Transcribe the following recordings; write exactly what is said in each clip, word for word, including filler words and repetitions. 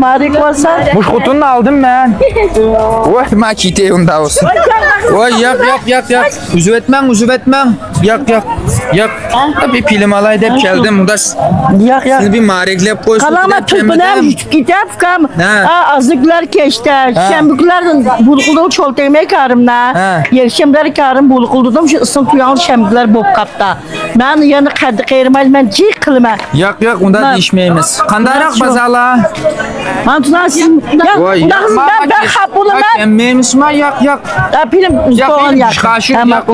مارىك بولسا. مۇشۇ خوتۇننى ئالدىم مەن. ۋاي، ما كېتەي ئۇندا بولسا. ۋاي، ياق، ياق، ياق، ياق. ئۈزۈۋەتمەڭ، ئۈزۈۋەتمەڭ. ياق، ياق، ياق. بىر پىلىم ئالاي دەپ كەلدىم. ئۇندا ياق، ياق. سىزنى بىر مارىكلەپ قويسۇن دەپ كەلمىدىم. كېتەپ ئۇكام. ھە. ئازلىقلار كەچتە، ھە. شەنبە كۈنلەر بولغۇدۇق چول تەگمەي كارىمنا. ھە. يەكشەنبىلەر كارىم بولغۇدۇدۇم، شۇ ئىسىڭ تۇياڭ شەنبىلەر بولۇپ قاپتا. مەن يەنە قەددى قېرىمايدۇ، مەن جىق قىلىمەن. ياق، ياق، ئۇنداق دېيىشمەيمىز. قانداقراق بازارلار؟ مانا تۇرسىز. ياق، ۋاي، ياق، مەن بەك خاپا بولىمەن. ياق، ياق. يا، پىلىم ياق، بىشقاشۇ، ياق،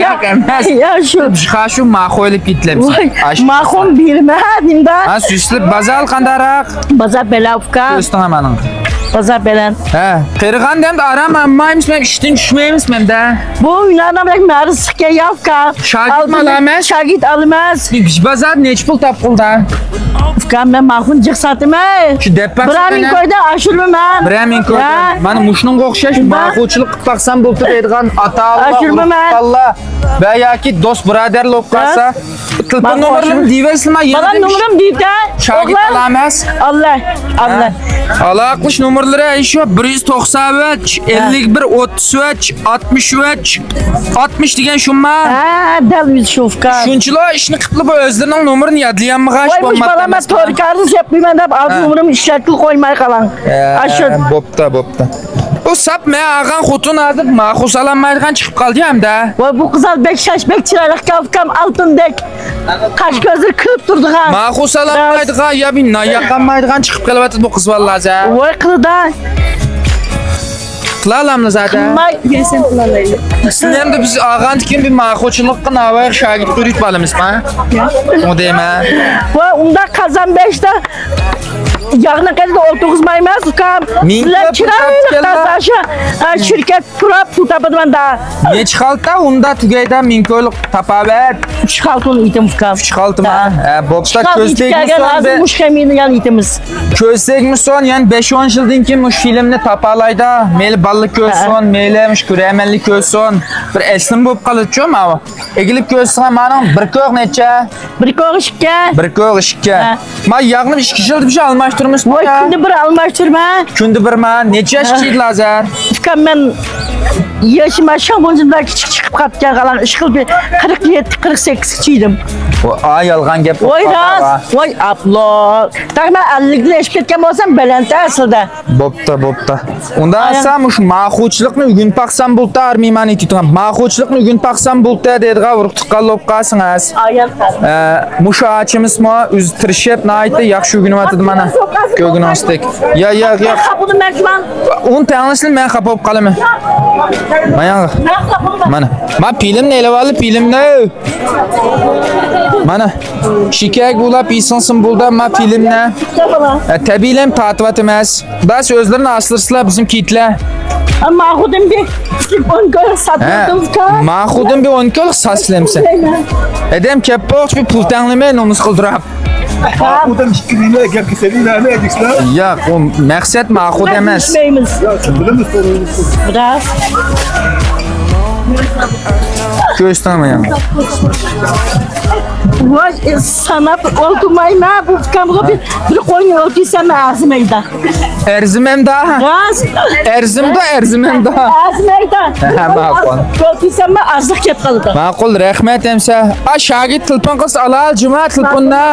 ياق، ئەمەس. يا، شۇ. بىشقاشۇ ماخويلۇپ كېتىلەمسىز. ۋاي، ماخوم بىرمە، نېمدا؟ ھە، سۈيسلىپ بازار قانداقراق؟ بازار بەلەن ئۇكا. ئۆستىڭ ئامانىڭ. بازار بەلەن. ھە، قېرىغان دەمدە ئارام ئالمايمىز، مەن ئىشتىن چۈشمەيمىز مەندە. بۇ ئۇينانام بەك مەرىز سىكەن يا ئۇكا. شاگىرت ئالىمەز. شاگىرت ئالىمەز. بىز بازار نەچچە پۇل تاپقىلىدا؟ ئۇكام، مەن ماخۇن جىق ساتىمەن. شۇ دەپ باقسا بىر مىڭ كويدا ئاشۇرمىمەن. بىر مىڭ كويدا. مانا مۇشۇنىڭغا ئوخشاش ماخۇچىلىق قىلىپ باقسام بولدى دەيدىغان ئاتا-ئانىلار، ئاشۇرمىمەن. ئۇلۇغ تۇغقانلار ۋە ياكى دوست-بۇرادەرلەر بولۇپ قالسا، تېلېفون نومۇرلىرىنى دېيىۋەرسىلە، يەنە بالام، نومۇرۇم دېيىۋېتە. شاگىرت ئالىمەن. ئاللا، ئاللا. ئالاقىلىشىش نومۇرلىرى شۇ بىر يۈز توقسان ئۈچ، ئەللىك بىر، ئوتتۇز ئۈچ، ئاتمىش ئۈچ، ئاتمىش دېگەن شۇما؟ ھە، دەل ئۆزى شۇ ئۇكا. شۇنچىلا ئىشنى قىپلا بۇ ئۆزلىرىنىڭ نومۇرىنى يادلىيالمىغاچ بولماپتۇ. بالام، توركارنى سەپلىمەن دەپ ئالدى نومۇرۇمنى ئىشلەتكىلى قويماي قالاڭ. ئاشۇ. بوپتا، بوپتا. ئۇ ساپ مەن ئالغان خوتۇن ھازىر ماخۇس ئالالمايدىغان چىقىپ قالدى ئەمدى. ۋاي، بۇ قىز ھازىر بەك شاش، بەك چىرايلىق ئىكەن ئۇكام، ئالتۇندەك. قاش كۆزلىرى كۈلۈپ تۇرىدىغان. ماخۇس ئالالمايدىغان، يا بىر نان ياقالمايدىغان چىقىپ قېلىۋاتىدۇ بۇ قىز ۋاللا ھازىر. ۋاي، قىلىدا. قىلالامدۇ زادە؟ قىلماي. سىلەرنى بىز ئالغاندىن كېيىن بىر ماخۇچىلىققا ناۋايغا شاگىرت قويۇپ بالىمىز ما؟ ئۇ دەيمەن. ۋاي، ئۇنداق قازان بەشتە ياغنى قېتىدا ئولتۇرغۇزمايمىز ئۇكام. سىلەر چىرايلىق تازا شۇ، ھە، شىركەت پۇراپ پۇل تاپىدىمەن دا. نەچچە خالتا ئۇندا تۈگەيدە مىڭ كويلۇق تاپاۋەت؟ ئۈچ خالتا ئۇن ئېتىمىز ئۇكام. ئۈچ خالتىما؟ ھە، بوپتا، كۆز تەگمىسۇن. ھازىر مۇشۇ خېمىينى يەنە ئېتىمىز. كۆز تەگمىسۇن، يەنە بەش ئون يىلدىن كېيىن مۇشۇ فىلىمنى تاپالايدا. مەيلى بالىلار كۆرسۇن، مەيلى مۇشۇ كۆرەرمەنلەر كۆرسۇن. بىر ئەسلىمە بولۇپ قالىدىچۇ ماۋۇ. ئېگىلىپ كۆرسىڭە مانىڭ بىر كوغ نەچچە؟ بىر كوغ ئىككى. بىر كوغ ئىككى. ھە. ما ياغنى ئىككى يىلدا بىر ئالماشتۇرىمىز. ۋاي، كۈندە بىر ئالماشتۇرما. كۈندە بىرما؟ نەچچە ياش ئىدىلا ھازىر؟ ئۇكام، مەن يېشىم شۇ بولسىمدا كىچىك چىقىپ قاپتىكەن، قالاڭ ئىش قىلىپ قىرىق يەتتە، قىرىق سەككىزگىچە ئىدىم. ۋاي، يالغان گەپ. ۋاي، راست. ۋاي، ئابلا. تاق مەن ئەللىكتىن ئېشىپ كەتكەن بولسام بەلەنتە ئەسلىدە. بوپتا، بوپتا. ئۇندا ئەسا مۇشۇ ماخۇچىلىقنى ئۆگىنىپ باقسام بولتا، ئارمىمان ئېيتىدىغان. ماخۇچىلىقنى ئۆگىنىپ باقسام بولتا دەيدىغان ئۇرۇق تۇغقان بولۇپ قالسىڭىز. ئە، مۇشۇ ئاچىمىزمۇ ئۆزى تىرىشىپ، ناھايىتى ياخشى ئۆگىنىۋاتىدۇ مانا. كۆرگىنىڭىزدەك. يا، يا، يا. ئۇنى تەڭلىسىلا مەن خاپا بولۇپ قالىمەن. ماياڭ. مانا. ما فىلىمنى ئېلىۋالدى، فىلىمنى. مانا. شىكەك بۇلاپ يېسىڭسىم بولدا، ما فىلىمنى. ئە، تەبىئىيلەم تارتىۋاتىمەز. بەس ئۆزلىرىنى ئاسرىسىلا بىزنىڭ كىتلەر. ماخۇدىن بىر ئون كۆل ساتمىدىمىزكا. ماخۇدىن بىر ئون كۆل ساسلىمسە. ئەدەم كەپ بوق بىر پۇل تەڭلىمەي نومۇس قىلدۇراپ. ئۇدام ئىككى مىڭ گەپ كېسەلىنى ئەمە ئەدىكسىلەر. ياق، ئۇ مەقسەت ماخۇد ئەمەس. ياق، بىلىمىز. بىراز. كۆرسىتىڭ ماڭا. ۋاي، ساناپ ئولتۇرمايمەن، بۇ ئۇكامغا بىر، بىر قوينى ئولتۇرسام ئەرزىمەيدۇ. ئەرزىمەمدا؟ راست. ئەرزىمدۇ، ئەرزىمەمدا؟ ئەرزىمەيدۇ. ھە، ماقۇل. ئولتۇرسام ئازلىق كەپ قالىدۇ. ماقۇل، رەھمەت ئەمسە. ئا، شاگىرت تېلېفون قىلسا ئالا، جۇما تېلېفوندا.